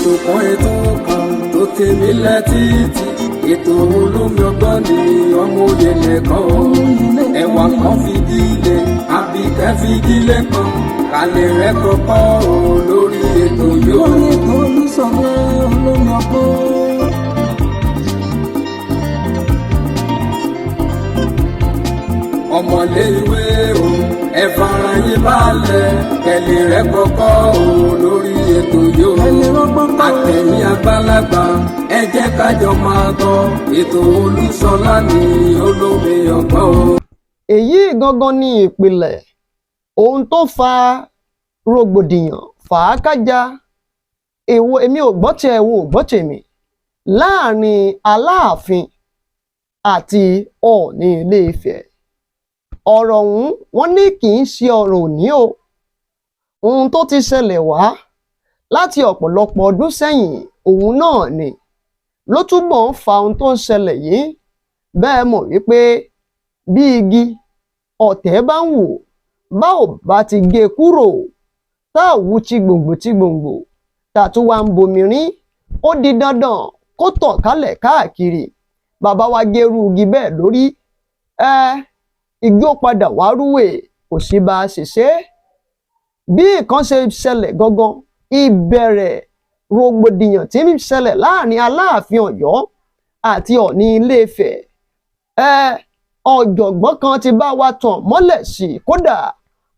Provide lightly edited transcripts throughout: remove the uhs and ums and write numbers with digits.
Ètò kan, ètò kan tó tèmi létí, ètò olómi ọgbọ́n ni ọmọ òye lẹ́kọ̀ọ́ ẹwà kan fìdílé àbíkẹ́ fìdílé kan kálẹ̀ rẹ̀ kọ́kọ́ o lórí ètò yóò. Lórí ètò Olúṣọlá olómi ọgbọ́n. Ọmọlé ìwé o, ẹ fara yín balẹ̀ kẹ́lẹ́ rẹ̀ kọ́kọ́ o lórí ètò yóò. Ẹ lè rọ́gbọ́n kọ́. Àtẹ̀yìn àgbàlagbà, ẹ jẹ́ kájọ máa gbọ́ ètò Olúṣọlá ní olómi ọgbọ́n o. Èyí gangan ni ìpìlẹ̀ ohun tó fa rògbòdìyàn fàákájà, èwo èmi ò gbọ́ tiẹ̀, èwo ò gbọ́ tèmi, láàrin Aláàfin àti Ọọ̀ni Ilé-Ifẹ̀. Ọ̀rọ̀ ọ̀hún, wọ́n ní kì í ṣe ọ̀rọ̀ òní o. Ohun tó ti ṣẹlẹ̀ wá láti ọ̀pọ̀lọpọ̀ ọdún sẹ́yìn, òun náà ni ló túbọ̀ ń fa ohun tó ń ṣẹlẹ̀ yìí. Bẹ́ẹ̀ mọ̀ wípé bí igi ọ̀tẹ̀ bá ń wò, bá ò bá ti gé e kúrò, tá ò wú ti gbòǹgbò ti gbòǹgbò, tá a tún wá ń bomi rín, ó di dandan kó tàn kálẹ̀ káàkiri. Bàbá wa gérú igi bẹ́ẹ̀ lórí ẹ, igi ó padà wá rúwè, kò sí bá a ṣe ṣe é. Bí nǹkan ṣe ṣẹlẹ̀ gangan, ìbẹ̀rẹ̀ rògbòdìyàn tí ń ṣẹlẹ̀ láàrin Aláàfin Ọ̀yọ́ àti Ọọ̀ni Ilé-Ifẹ̀, ẹ ọ̀jọ̀gbọ́n kan ti bá wa tàn mọ́lẹ̀ sí i. Kódà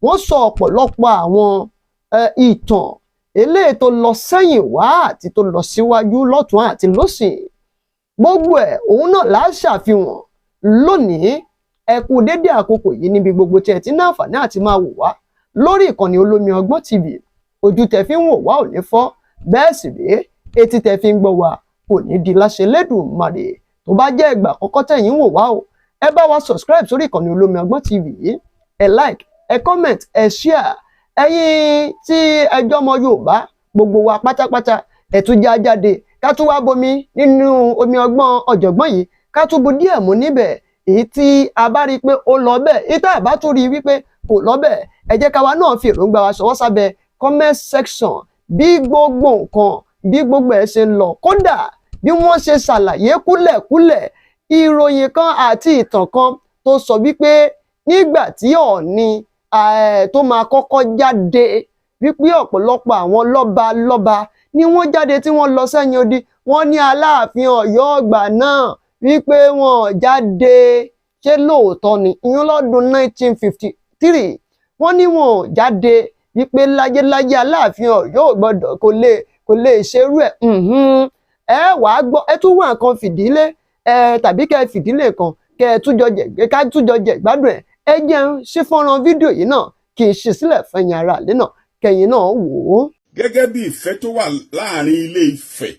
wọ́n sọ ọ̀pọ̀lọpọ̀ àwọn ìtàn eléyìí tó lọ sẹ́yìn wá àti tó lọ síwájú, lọ́tún àti lọ́sìn. Gbogbo ẹ̀ òun náà là á ṣàfihàn lónìí. Ẹ kú dédé àkókò yìí níbi gbogbo tí ẹ ti ní àǹfààní àti máa wò wá lórí ìkànnì Olómi Ọgbọ́n TV. Ojú tẹ fi ń wò wá ò ní fọ́, bẹ́ẹ̀ sì rèé, etí tẹ fi ń gbọ́ wá kò ní di láṣẹ Lẹ́dùnmarè. Tó bá jẹ́ ìgbà àkọ́kọ́ tẹ̀yin ń wò wá o, ẹ bá wa subscribe sórí ìkànnì Olómi Ọgbọ́n TV yìí, ẹ like, ẹ comment, ẹ share. Ẹ̀yin tí ẹjọ́ ọmọ Yorùbá, gbogbo wa pátápátá, ẹ tún já jáde ká tún wá bomi nínú omi ọgbọ́n ọ̀jọ̀gbọ́n yìí, ká tún bu díẹ̀ mú níbẹ̀. Èyí tí a bá rí i pé ó lọ bẹ́ẹ̀, èyí tá a bá tún rí i wípé kò lọ bẹ́ẹ̀, ẹ jẹ́ káwa náà fi èròǹgbà wa ṣọwọ́ sábẹ́ comment section, bí gbogbo nǹkan, bí gbogbo ẹ̀ ṣe ń lọ. Kódà bí wọ́n ṣe ṣàlàyé kúlẹ̀kúlẹ̀ ìròyìn kan àti ìtàn kan tó sọ wípé nígbà tí Ọọ̀ni tó máa kọ́kọ́ jáde, wípé ọ̀pọ̀lọpọ̀ àwọn lọ́ba lọ́ba ni wọ́n jáde tí wọ́n lọ sẹ́yìn odi. Wọ́n ní Aláàfin Ọ̀yọ́ ọgbà náà wípé wọ́n jáde. Ṣé lóòótọ́ ni? Ìyẹn lọ́dún 1953, wọ́n ní wọn ò jáde, wípé láyéláyé Aláàfin Ọ̀yọ́ ò gbọ́dọ̀, kò lè ṣerú ẹ̀. Ẹ wàá gbọ́, ẹ tún wá nǹkan fìdílé ẹ tàbí kẹ́ ẹ fìdílé kan, kẹ́ ẹ túnjọ jẹ, ká túnjọ jẹ gbádùn ẹ. Ẹ jẹun ṣí fọ́nrán fídíò yìí náà kì í ṣe sílẹ̀ fẹ̀yìn ara àlẹ́ náà, kẹ̀yìn náà wò ó. Gẹ́gẹ́ bí ìfẹ́ tó wà láàrin Ilé Ifẹ̀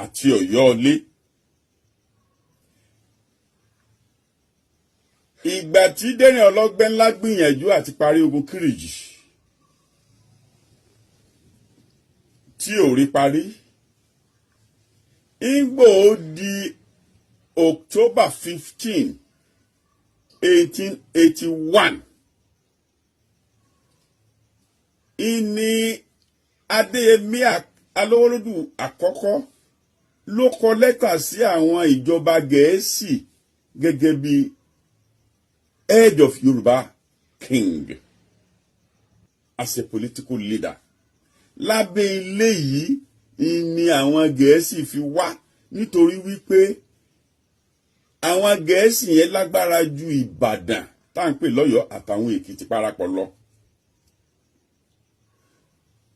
àti Ọ̀yọ́ ilé, ìgbà tí Dẹ́rìn Ọlọ́gbẹ́ ńlá gbìyànjú àti parí ogun Kírìjì tí ò rí parí, ìgbò ó di October 15, 1881, ìní Adéyẹmí Alówólódù àkọ́kọ́ ló kọ lẹ́tà sí àwọn ìjọba Gẹ̀ẹ́sì gẹ́gẹ́ bí head of Yorùbá king, as a political leader. Lábẹ́ ilé yìí ni àwọn Gẹ̀ẹ́sì fi wá, nítorí wípé àwọn Gẹ̀ẹ́sì yẹn lágbára ju Ìbàdàn tá à ń pè lọ́yọ̀ọ́ àtàwọn Èkìtì parapọ̀ lọ,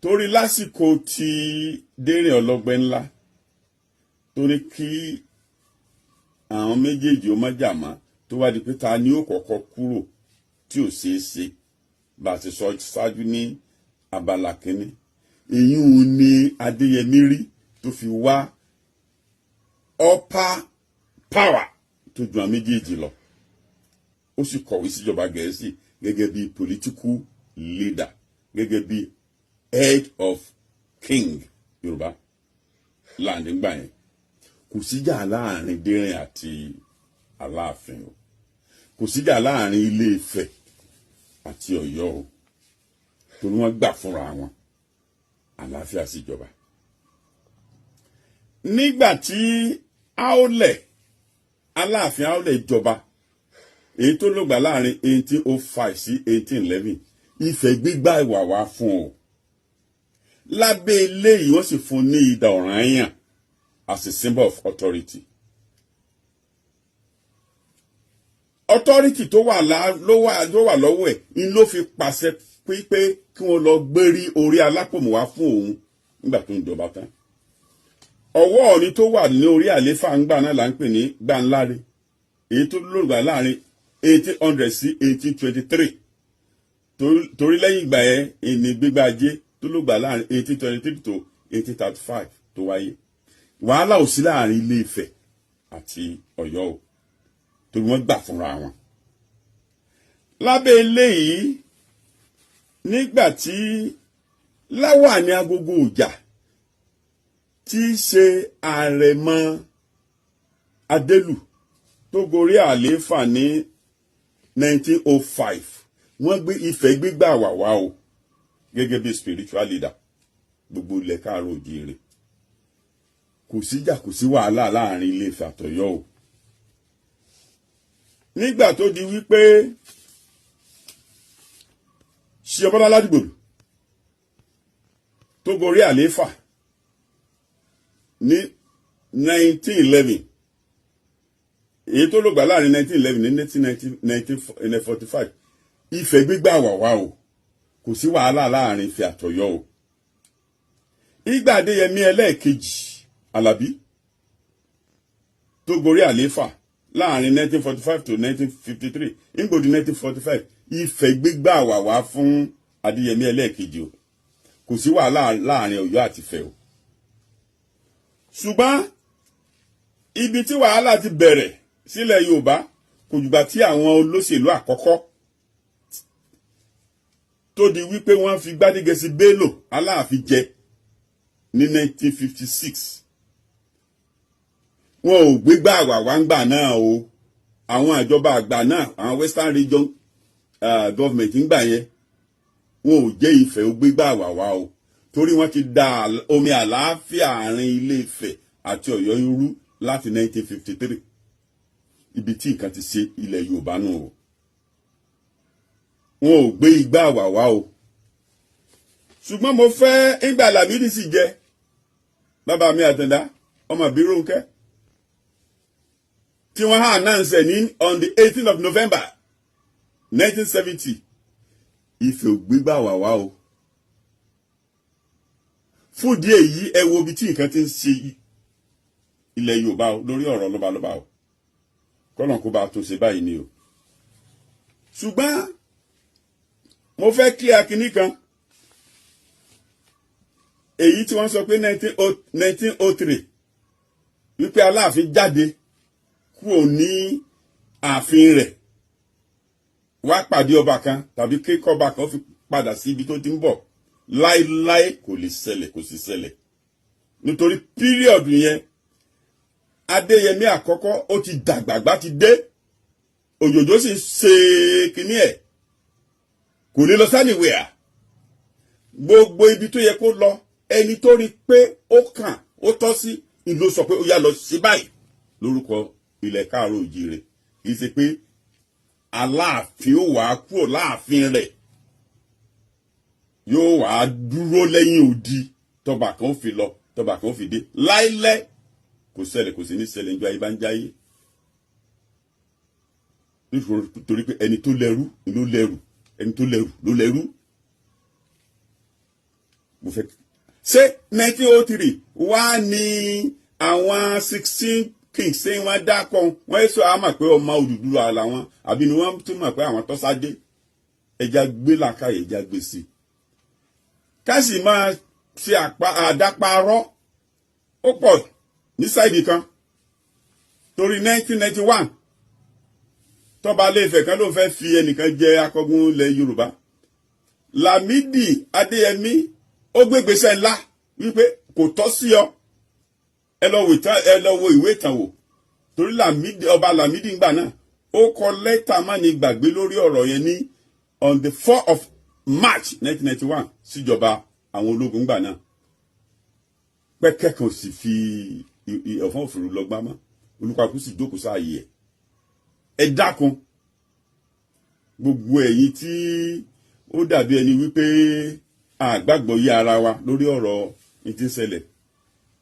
torí lásìkò tí Dérìn Ọlọ́gbẹ́ ńlá tó ní kí àwọn méjèèjì ó má jà mọ́, tó wá di pé ta ni ó kọ́kọ́ kúrò tí ò ṣeé ṣe, bá a ti sọ ṣáájú ní abala kínní, èyí ò ní Adéyẹmí rí tó fi wá upper power tó ju àwọn méjèèjì lọ. Ó sì kọ̀wé síjọba Gẹ̀ẹ́sì gẹ́gẹ́ bí political leader, gẹ́gẹ́ bí head of king Yorùbá land ńgbà yẹn. Kò síjà láàrin Dérìn àti Aláàfin o, kò síjà láàrin Ilé Ifẹ̀ àti Ọ̀yọ́ o, torí wọ́n gbà fúnra wọn, àlàáfíà síjọba. Nígbà tí Aólẹ̀, Aláàfin Aólẹ̀ jọba, èyí tó lògbà láàrin 1805 sí 1811, Ifẹ̀ gbígbà ìwà wá fún o. Lábẹ́ eléyìí, wọ́n sì fún ní idà Ọ̀rànyàn as a symbol of authority. Authority tó wà ló wà lọ́wọ́ ẹ̀ ń ló fi pàṣẹ pé kí wọ́n lọ gbérí orí Alápòmù wá fún òun nígbà tó ń jọba tán. Ọwọ́ Ọ̀ọ̀ni tó wà ní orí àléfà ńgbà náà là ń pè ní Gbànláre, èyí tó lògbà láàrin 1800 sí 1823, torí lẹ́yìn ìgbà yẹn ìní gbígbà ajé tó lògbà láàrin 1823 to 1835 tó wáyé. Wàhálà ò sí láàrin Ilé Ifẹ̀ àti Ọ̀yọ́ o, torí wọ́n gbà fúnra wọn. Lábẹ́ eléyìí, nígbà tí Láwàní Agogo Ìjà, tí í ṣe àrẹ̀mọ Adélù, tó gorí àlééfà ní 1905, wọ́n gbé Ifẹ̀ gbígbà wà wá o gẹ́gẹ́ bí spiritual leader gbogbo ilẹ̀ káàárọ̀ òjíire. Kò síjà, kò sí wàhálà láàrin Ilé Ifẹ̀ àtọ̀yọ́ o. Nígbà tó di wípé Ṣíọbọ́lá Ládìgbòlù tó gorí àlééfà ní 1911, èyí tó lògbà láàrin 1911 ní 1945, Ifẹ̀ gbígbà wà wá o, kò sí wàhálà láàrin Ifẹ̀ àtọ̀yọ́ o. Ìgbà Adéyẹmí ẹlẹ́ẹ̀kejì Àlàbí tó gorí àlééfà láàrin 1945 to 1953, ngbòdì 1945, Ifẹ̀ gbígbà wà wá fún Adéyẹmí ẹlẹ́ẹ̀kejì o, kò sí wàhálà láàrin Ọ̀yọ́ àti Ifẹ̀ o. Ṣùgbọ́n ibi tí wàhálà ti bẹ̀rẹ̀ sílẹ̀ Yorùbá kò jùgbà tí àwọn olóṣèlú àkọ́kọ́ tó di wípé wọ́n fi Gbádégẹṣin Bello Aláàfin jẹ ní 1956. Wọn ò gbégbá àwàwá ń gbà náà o. Àwọn ìjọba àgbà náà, àwọn Western Region government ń gbà yẹn, wọn ò jẹ́ Ifẹ̀ ó gbégbá àwàwá o, torí wọ́n ti da omi àlàáfíà àárín Ilé Ifẹ̀ àti Ọ̀yọ́ irú láti 1953. Ibi tí nǹkan ti ṣe ilẹ̀ Yorùbá nù o. Wọn ò gbé igbá àwàwá o. Ṣùgbọ́n mo fẹ́ ńgbà Lámídì sì jẹ bàbá mi Àtàndá ọmọ Ìbírónkẹ́, tí wọ́n hàn announce ẹ̀ ní on the 18th of November 1970, Ifẹ̀ ò gbégbá àwàwá o. Fún ìdí èyí, ẹ wo ibi tí nǹkan ti ń ṣe ilẹ̀ Yorùbá o lórí ọ̀rọ̀ lọ́balọ́ba o. Kọ́nà kó bá a tún ṣe báyìí ni o. Ṣùgbọ́n mo fẹ́ clear kinní kan, èyí tí wọ́n sọ pé 1903 wípé Aláàfin jáde kúrò ní ààfin rẹ̀ wá pàdé ọba kan tàbí kíkọ́ba kan fi padà sí ibi tó ti ń bọ̀, láéláé kò lè ṣẹlẹ̀, kò sì ṣẹlẹ̀, nítorí period yẹn Adéyẹmí àkọ́kọ́ ó ti dàgbàgbà ti dé, òjòjò sì ń ṣe kinní ẹ̀, kò lè lọ sánìwẹ̀à. Gbogbo ibi tó yẹ kó lọ, ẹni tó rí pé ó kàn ó tọ́ sí ìlú sọ pé ó yá, lọ sí báyìí lórúkọ ilẹ̀ káàárọ̀ òjíire. Kì í ṣe pé Aláàfin ó wàá kúrò láàfin rẹ̀, yóò wàá dúró lẹ́yìn odi, tọba kan ó fi lọ, tọba kan ó fi dé. Láíláí kò ṣẹlẹ̀, kò sí ní ṣẹlẹ̀ níjọ́ ayé bá ń jáyé, nítorí pé ẹni tó lẹ́rú ló lẹ́rù, ẹni tó lẹ́rù ló lẹ́rú. Mo fẹ́ ṣé 1903 wá ní àwọn 16 kings ṣé wọ́n dákọ̀ wọ́n sọ àmà pé ọmọ Odùduwà làwọn, àbí ni wọ́n tún mọ̀ pé àwọn tọ́sádé? Ẹja gbé làákàyè, ẹja gbé sí i, ká sì máa ṣe àdáparọ́. Ó pọ̀ ní side kan, torí 1991, tọ́ba Ilé-Ifẹ̀ kan ló ń fẹ́ fi ẹnìkan jẹ akọgun ilẹ̀ Yorùbá. Lámìdí Adéyẹmí ó gbégbèsè ńlá wípé kò tọ́ sí ọ. Ẹ lọ wo ìwé ìtàn wò, torí Lámìdí, ọba Lámìdí ńgbà náà, ó kọ lẹ́tà má ní gbàgbé lórí ọ̀rọ̀ yẹn ní on the 4 of March 1991 síjọba àwọn ológun ńgbà náà. Pẹ́kẹ́ kan sì fi ọ̀fọ́n òfìrú lọ gbámọ́. Olúkàkú sì jókòó sáàyè ẹ̀. Ẹ dákun, gbogbo ẹ̀yin tí ó dàbí ẹni wípé àgbàgbọ́ yí ara wa lórí ọ̀rọ̀ ní tí ń ṣẹlẹ̀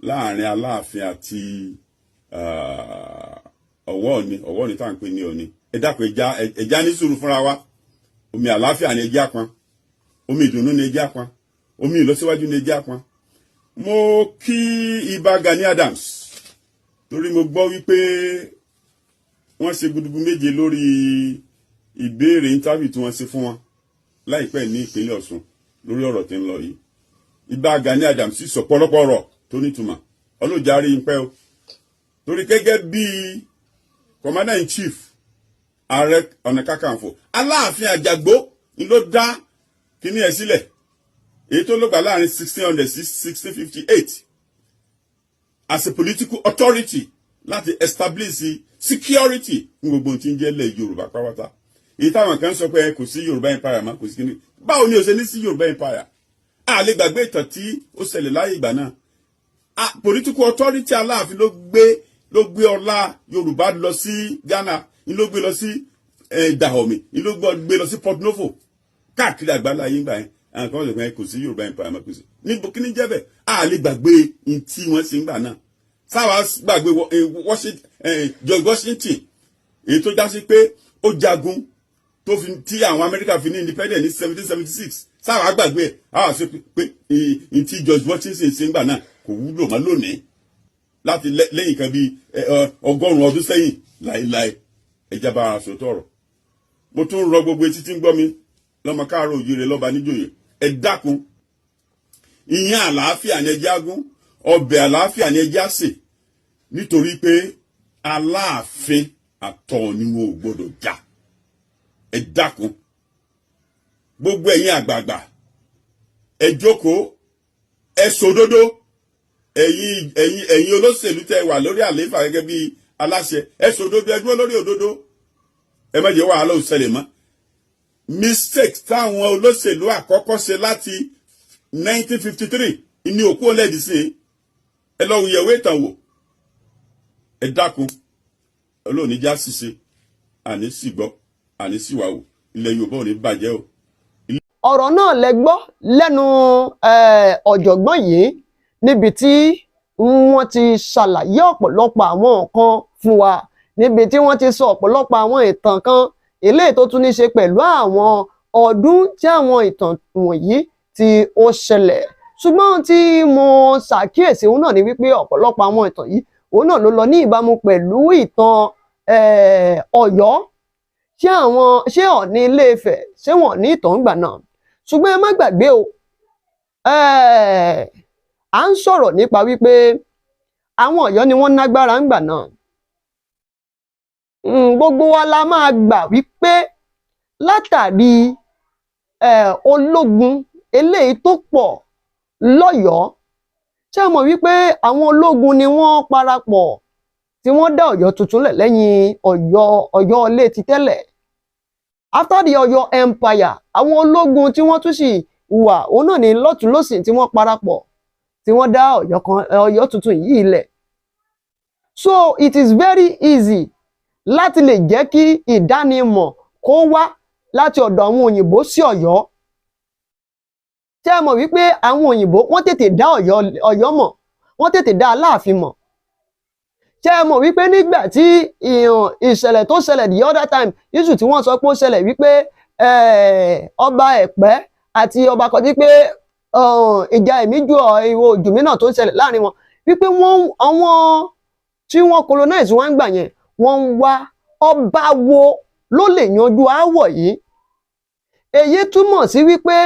láàrin Aláàfin àti ọ̀wọ́ Ọ̀ni, ọ̀wọ́ Ọ̀ni tá à ń pè ní Ọ̀ni, ẹ dákun, ẹja ní sùúrù fúnra wa. Omi àlàáfíà ni ẹjẹ́ àpọn, omi ìdùnnú ni ẹjẹ́ àpọn, omi ìlọsíwájú ni ẹjẹ́ àpọn. Mo kí Ìbà Gani Adams torí mo gbọ́ wípé wọ́n ṣe gudugu méje lórí ìbéèrè interview tí wọ́n ṣe fún wọn láìpẹ́ ní ìpínlẹ̀ Ọ̀ṣun lórí ọ̀rọ̀ tí ń lọ yìí. Ìbà Gani Adams sì sọ pọ̀lọpọ̀ ọ̀rọ̀ tó nítumọ̀. Ọlọ́jàre ń pẹ́ o, torí gẹ́gẹ́ bíi commander in chief, Ààrẹ Ọ̀nà Kakanfò, Aláàfin Àjàgbó ni ló dá kíní ẹ̀ sílẹ̀, èyí tó ló gbà láàrin 1600 sí 1658 as a political authority láti establish security fún gbogbo ohun tí ń jẹ́ ilẹ̀ Yorùbá pátá. Èyí táwọn kan sọ pé kò sí Yorùbá Empire mọ́, kò sí kíní. Báwo ni o ṣe ní sí Yorùbá Empire? A lè gbàgbé ìtàn tí ó ṣẹlẹ̀ láyé ìgbà náà. Political authority Aláàfin ló gbé ọlá Yorùbá lọ sí Ghana, ló gbé lọ sí Dahomey, ló gbé lọ sí Port Novo, káàkiri àgbáńlá yín gbà yẹn. Àwọn kan sọ pé kò sí Yorùbá Empire mọ́, kò sí níbo. Kí ni jẹ́ bẹ́ẹ̀? A lè gbàgbé ní tí wọ́n ṣe ń gbà náà. Sáwà gbàgbé George Washington, èyí tó já sí pé ó jagun tó fi tí àwọn Amẹ́ríkà fi ní independent ní 1776? Sáwà gbàgbé ẹ̀? Àwọn àṣẹ pé ní tí George Washington ṣe ń gbà náà kò wúlò mọ́ lónìí láti lẹ́yìn kan bíi 100 ọdún sẹ́yìn? Láéláé, ẹja bá ara sòótọ́ ọ̀rọ̀. Mo tún rọ gbogbo etí tí ń gbọ́ mi lọ́mọ káàárọ̀ òjíire, lọ́ba níjòyè, ẹ dákun, ìyẹn àlàáfíà ni ẹjẹ́ agún, ọbẹ̀ àlàáfíà ni ẹjẹ́ àsè, nítorí pé Aláàfin àtọ̀ ni wọn ò gbọdọ̀ jà. Ẹ dákun, gbogbo ẹ̀yin àgbààgbà, ẹ jókòó, ẹ sòdodo. Ẹ̀yin olóṣèlú tẹ́ wà lórí àlééfà gẹ́gẹ́ bí aláṣẹ, ẹ sòdodo, ẹ dúró lórí òdodo, ẹ má jẹ́ wàhálà ò ṣẹlẹ̀ mọ́. Mistake táwọn olóṣèlú àkọ́kọ́ ṣe láti 1953 ní òkú ọ̀lẹ́dì sí, ẹ lọ yẹ̀wé ìtàn wò. Ẹ dákun, olóòní já ṣìṣe, àní sì gbọ́, àní sì wà wò. Ilẹ̀ Yorùbá ò ní bàjẹ́ o. Ọ̀rọ̀ náà lẹ gbọ́ lẹ́nu ọ̀jọ̀gbọ́n yìí níbi tí wọ́n ti ṣàlàyé ọ̀pọ̀lọpọ̀ àwọn nǹkan fún wa, níbi tí wọ́n ti sọ ọ̀pọ̀lọpọ̀ àwọn ìtàn kan, eléyìí tó tún ní ṣe pẹ̀lú àwọn ọdún tí àwọn ìtàn wọ̀nyí tí ó ṣẹlẹ̀. Ṣùgbọ́n tí mo ṣàkíyèsí òun náà ni wípé ọ̀pọ̀lọpọ̀ àwọn ìtàn yìí, òun náà ló lọ ní ìbámu pẹ̀lú ìtàn Ọ̀yọ́. Ṣé àwọn, ṣé Ọ̀ọ̀ni Ilé-Ifẹ̀, ṣé wọ́n ní ìtàn ńgbà náà? Ṣùgbọ́n ẹ má gbàgbé o, à ń sọ̀rọ̀ nípa wípé àwọn Ọ̀yọ́ ni wọ́n nágbára ńgbà náà. Gbogbo wa la máa gbà wípé látàrí ológun eléyìí tó pọ̀ lọ́yọ̀ọ́, ṣé ẹ mọ̀ wípé àwọn ológun ni wọ́n parapọ̀ tí wọ́n dá Ọ̀yọ́ tuntun lẹ̀ lẹ́yìn Ọ̀yọ́ ilé ti tẹ́lẹ̀? After the Ọ̀yọ́ Empire, àwọn ológun tí wọ́n tún sì wà, òun náà ní lọ́tùn lósì tí wọ́n parapọ̀ tí wọ́n dá Ọ̀yọ́ kan, Ọ̀yọ́ tuntun yìí lẹ̀. So it is very easy láti lè jẹ́ kí ìdánimọ̀ kó wá láti ọ̀dọ̀ àwọn òyìnbó sí Ọ̀yọ́. Ṣé ẹ mọ̀ wípé àwọn òyìnbó, wọ́n tètè dá Ọ̀yọ́ mọ̀, wọ́n tètè dá Aláàfin mọ̀? Ṣé ẹ mọ̀ wípé nígbà tí ìṣẹ̀lẹ̀ tó ṣẹlẹ̀ the other time, issue tí wọ́n sọ pé ó ṣẹlẹ̀ wípé ọba Ẹ̀pẹ́ àti ọba kan tí pé ìjà ẹ̀mí ju ìwọ òjùmí náà tó ń ṣẹlẹ̀ láàrin wọn, wípé wọ́n, àwọn tí wọ́n colonize wọn gbà yẹn, wọ́n ń wá ọba wo ló lè yanjú aáwọ̀ yìí? Èyí túmọ̀ sí wípé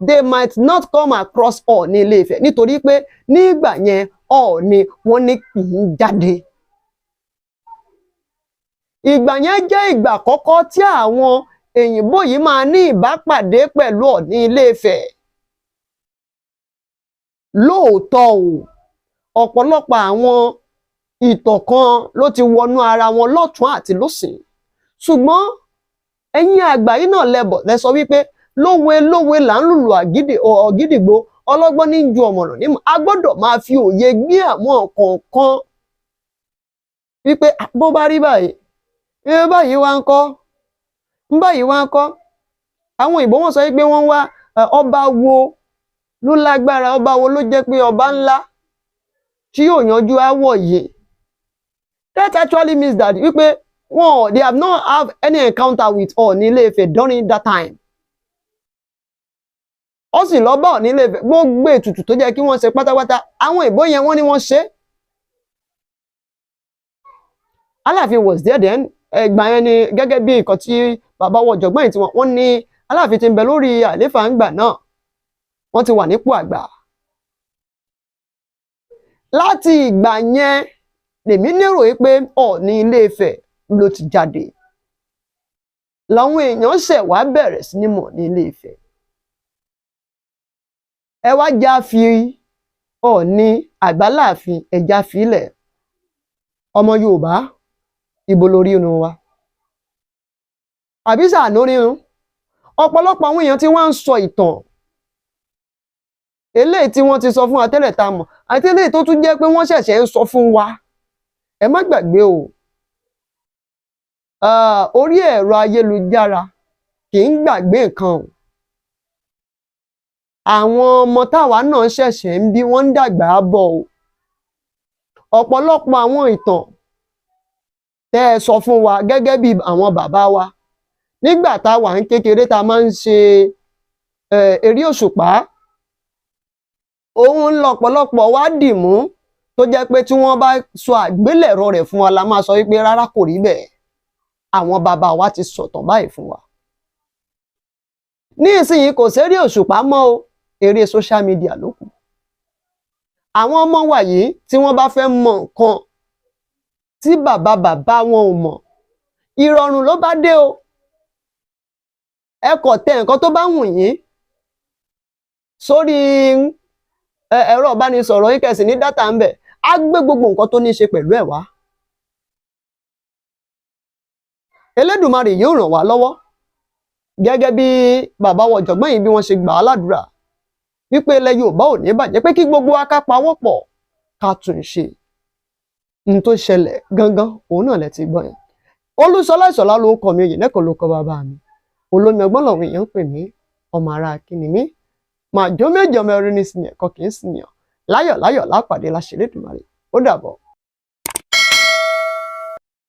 they might not come across Ọọ̀ni Ilé-Ifẹ̀, nítorí pé nígbà yẹn, Ọọ̀ni wọ́n ní kì í jáde. Ìgbà yẹn jẹ́ ìgbà àkọ́kọ́ tí àwọn èyìnbó yìí máa ní ìbápàdé pẹ̀lú Ọọ̀ni Ilé-Ifẹ̀. Lóòótọ́ o, ọ̀pọ̀lọpọ̀ àwọn ìtàn kan ló ti wọnú ara wọn lọ́tún àti lósì, ṣùgbọ́n ẹ̀yin àgbà yìí náà lẹ́bọ̀ lẹ sọ wípé lówe lówe là ń lùlù ọ̀gídìgbò. Ọlọ́gbọ́n ní ju ọ̀mọ̀ràn nímọ̀. A gbọ́dọ̀ máa fi òye gbé àwọn kọ̀ọ̀kan wípé bó bá rí báyìí, báyìí wá ń kọ́, báyìí wá ń kọ́. Àwọn òyìnbó wọ́n sọ wípé wọ́n wá ọba wo ló lágbára, ọba wo ló jẹ́ pé ọba ńlá tí yóò yanjú aáwọ̀ yìí. That actually means that wípé wọn, they have not have any encounter with Ọọ̀ni Ilé-Ifẹ̀ during that time. Ó sì lọ bá Ọọ̀ni Ilé-Ifẹ̀, gbogbo ètùtù tó jẹ́ kí wọ́n ṣe pátápátá, àwọn òyìnbó yẹn wọ́n ní wọ́n ṣe. Aláàfin was there then. Ẹgbà yẹn ni gẹ́gẹ́ bí nǹkan tí bàbá wọ ọ̀jọ̀gbọ́n yìí tí wọ́n ní Aláàfin ti ń bẹ lórí àlééfà ńgbà náà, wọ́n ti wà nípò àgbà. Láti ìgbà yẹn lèmi lérò pé Ọọ̀ni Ilé-Ifẹ̀ ló ti jáde, làwọn èèyàn ṣẹ̀ wá bẹ̀rẹ̀ sí ní mọ̀ ní Ilé-Ifẹ̀. Ẹ wá já fi Ọọ̀ni àgbàláàfin ẹja filẹ̀. Ọmọ Yorùbá, ibo lórí irun wa àbí sàánú rírun? Ọ̀pọ̀lọpọ̀ àwọn èèyàn tí wọ́n ń sọ ìtàn eléyìí tí wọ́n ti sọ fún wa tẹ́lẹ̀ tá a mọ̀, àti eléyìí tó tún jẹ́ pé wọ́n ṣẹ̀ṣẹ̀ ń sọ fún wa. Ẹ má gbàgbé o, orí ẹ̀rọ ayélujára kì í gbàgbé nǹkan o. Àwọn ọmọ táwa náà ṣẹ̀ṣẹ̀ ń bí, wọ́n ń dàgbà bọ̀ o. Ọ̀pọ̀lọpọ̀ àwọn ìtàn tẹ́ ẹ sọ fún wa gẹ́gẹ́ bí àwọn bàbá wa nígbà tá a wà ń kékeré, tá a máa ń ṣe eré òṣùpá, òun lọ́pọ̀lọpọ̀ wá dì mú, tó jẹ́ pé tí wọ́n bá sọ àgbélẹ̀rọ rẹ̀ fún wa la máa sọ wípé rárá, kò rí bẹ́ẹ̀, àwọn bàbá wa ti sọ̀tàn báyìí fún wa. Ní ìsinyìí kò séré òṣùpá mọ́ o, eré social media ló kù. Àwọn ọmọ wa yìí, tí wọ́n bá fẹ́ mọ nǹkan tí bàbá bàbá wọn ò mọ̀, ìrọ̀rùn ló bá dé o. Ẹ kọ̀ tẹ nǹkan tó bá wù yín sórí ẹ̀rọ ìbánisọ̀rọ̀ yín, kẹsì ní data ń bẹ̀, á gbé gbogbo nǹkan tó ní í ṣe pẹ̀lú ẹ̀ wá. Elédùmarè yóò ràn wá lọ́wọ́, gẹ́gẹ́ bí bàbá wa ọ̀jọ̀gbọ́n yìí bí wọ́n ṣe gbà á ládùúrà wípé ilẹ̀ Yorùbá ò ní bàjẹ́, pé kí gbogbo wa ká pawọ́pọ̀ ká tún ṣe. N tó ṣẹlẹ̀ gangan òun náà lẹ ti gbọ́ yẹn. Olúṣọlá Ìṣọ̀lá ló kọ mi, òye lẹ́kọ̀ọ́ ló kọ bàbá mi. Olómi ọgbọ́n làwọn èèyàn ń pè mí. Ọmọ ara kíni mí màjọ méjì, ọmọ ẹrin ní sinmi ẹ̀kọ́ kì í sìyàn. Láyọ̀ láyọ̀ lápàdé láṣẹ Elédùmarè. Ó dàbọ̀.